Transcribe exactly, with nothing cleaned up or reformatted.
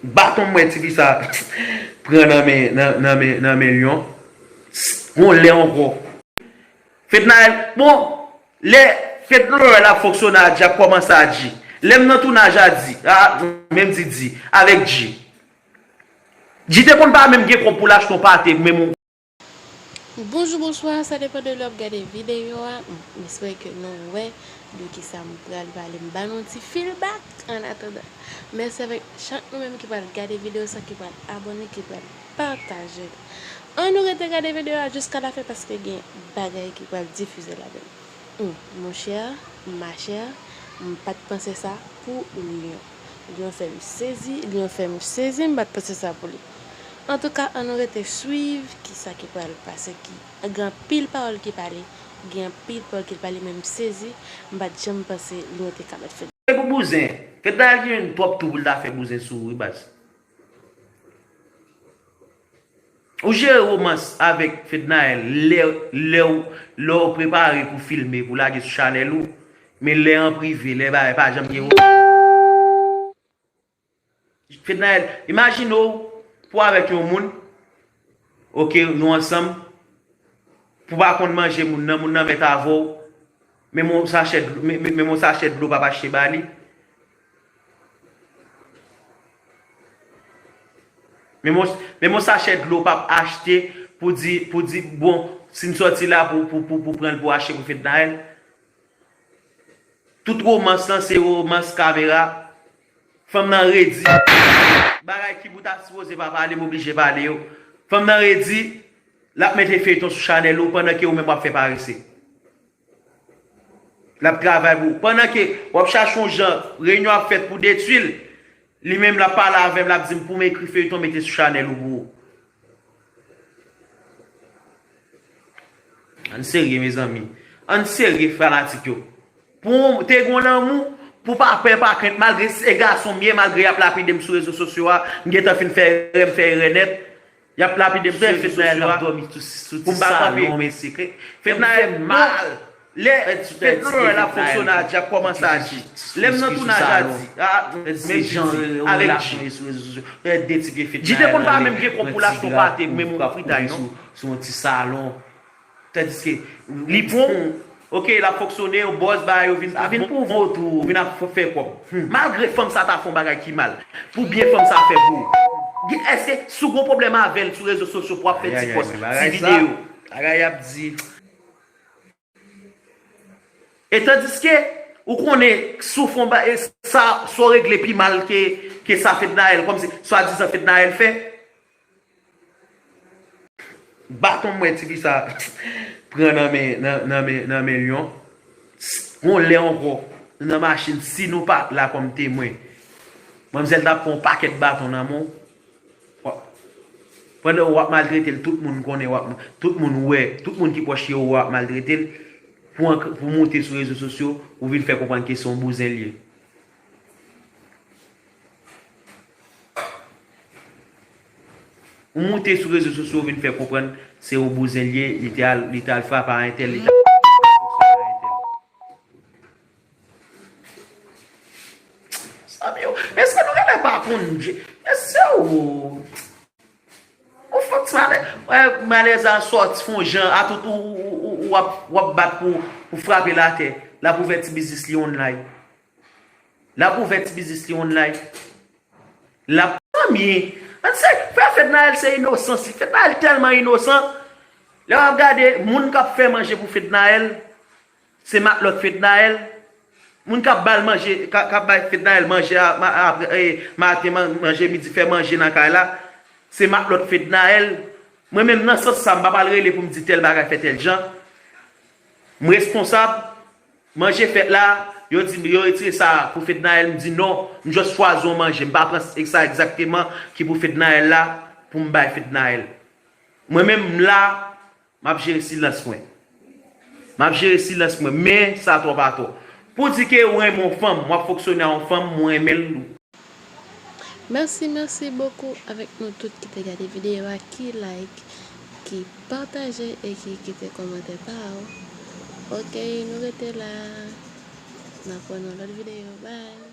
Baton m wè tifi sa pran nan men, nan, nan men, nan men lyon. Gon lè ankò. Fednaelle, bon, lè Fednaelle ap fonksyone a Dji, ap kòmanse a Dji. Lè m nan tounaj a Dji, a, menm di Dji, avèk Dji. Dji te konn pa menm gen kòb pou l achte yon pate, menm yon Bonjou, bonswa, sa depann de lè w ap gade videyo a. M espere ke nou wè de kisa m pral pale. M ba nou yon ti feedback annatandan. Mèsi avèk chak nou menm ki pral gade videyo sa, ki pral abòne, ki pral pataje l. Ann nou rete gade videyo a jiska lafen paske gen bagay ki pral difize ladan l. Hum, monchè, machè, m pa t panse sa pou Lion. Lion fè m sezi, Lion fè m sezi, m pa t panse sa pou li. Antouka, ann nou rete swiv kisa ki pral pase, ki gen anpil pawòl ki pale, gen anpil pawòl ki pale, men m sezi, m pa t janm panse Lion te ka bat Fednaelle. Se pou bouzen. Fednaelle gen twòp tou pou l ta fè bouzen sou ou, wi baz. Ou jere womans avèk Fednaelle lè, lè w, lè w prepare pou filme, pou lage sou chanèl ou. Men lè an prive, lè bagay pa janm gen womans. Fednaelle, imajine w pou avèk yon moun, oke, nou ansanm, pou pa konn manje moun nan, moun nan mèt avè w, menm yon sachè dlo, menm yon sachè dlo p ap achte ba li. Menm yon sachè dlo p ap achte pou di, pou di, bon, si n sòti la pou, pou, pou, pou pran l pou achte pou Fednaelle. Tout womans lan se womans kamera. Fanm nan redi. Bagay ki pou ta sipoze pa pale, m oblije pale yo. Fanm nan redi, l ap mete feyton sou chanèl ou pandan ke ou menm w ap fè parese. L ap travay pou ou. Pandan ke w ap chache yon jan reyinyon ap fèt pou detwi l, li menm l ap pale avè m, l ap di m pou m ekri feyton mete sou chanèl ou pou ou. Ann serye mezanmi. Ann serye fanatik yo. Pou te gon lanmou, pou pa pè pa krent, malgre se gason m ye, malgre y ap lapide m sou rezo sosyo a, m gentan fin fè erè, m fè erè nèt. Y ap lapide m sou rezo sosyo a. Pou m pa kanpe. Fednaelle mal. Lè Fednaelle ap fonksyone a Dji, ap kòmanse a Dji. Lè m nan tounaj a Dji, a, menm Dji, avèk Dji. Dji te konn pa menm gen kòb pou l achte yon pate, menm yon fritay, non. Sou yon ti salon. Tandiske li bon, oke, l ap fonksyone, yon bòz, bagay yo vin, vin pwouve w tou, vin ap fè kòb. Malgre fanm sa ta fè yon bagay ki mal, pou byen fanm sa fè pou ou. Èske si w gon pwoblèm avè l sou rezo sosyo pou w ap fè ti pòs, ti videyo? Bagay y ap di. E tandiske ou konnen si w fè yon bagay, sa, sa w regle pi mal ke, ke sa Fednaelle, kòmsi swadizan Fednaelle fè. Baton m wè tifi sa pran nan men, nan, nan men, nan men lyon. Gon lè ankò, nan machin, si nou pa t la kòm temwen, manmzèl t ap pran yon pakèt baton nan men w. Pandan w ap maltrete l, tout moun konnen w ap, tout moun wè, tout moun ki pwòch li yo wè w ap maltrete l. Pou, pou moute sou rezo sosyo, ou vin fè konprann ke se yon bouzen l ye. Ou moute sou rezo sosyo, ou vin fè konprann se yon bouzen l ye, li te al, li te al frape a entèl, li te al fonksyone a entèl. Zanmi yo, mesye nou genlè pa konn je, mesye o. Ou fè ti malè, malèz a sòti fè yon jan, atout ou, ou, ou, ou w ap, w ap bat pou, pou frape l atè. L ap ouvè ti biznis li online. L ap ouvè ti biznis li online. L ap, zanmi, ann se, frè Fednaelle se inosan, si Fednaelle tèlman inosan, lè w ap gade, moun k ap fè manje pou Fednaelle, se matlòt Fednaelle, moun k ap ba l manje, k ap, k ap bay Fednaelle manje a, ma, apre, e, maten, man, manje midi, fè manje nan kay la, se matlòt Fednaelle. Mwen menm nan sans sa, m pa pral rele pou m di tèl bagay fè tèl jan. M responsab, manje fèt la, yo di m yo retire sa pou Fednaelle, m di non, m just chwazi yon manje, m pa pran sa egzakteman ki pou Fednaelle la, pou m bay Fednaelle. Mwen menm m la, m ap jere silans mwen. M ap jere silans mwen, men sa twòp atò. Pou di ke ou renmen yon fanm, w ap fonksyone a yon fanm, mwen renmen l. Mèsi, mèsi bokou avèk nou tout ki te gade videyo a, ki like, ki pataje e ki kite kòmantè pa w. Oke, nou rete la. N ap wè nan lòt videyo. Bye.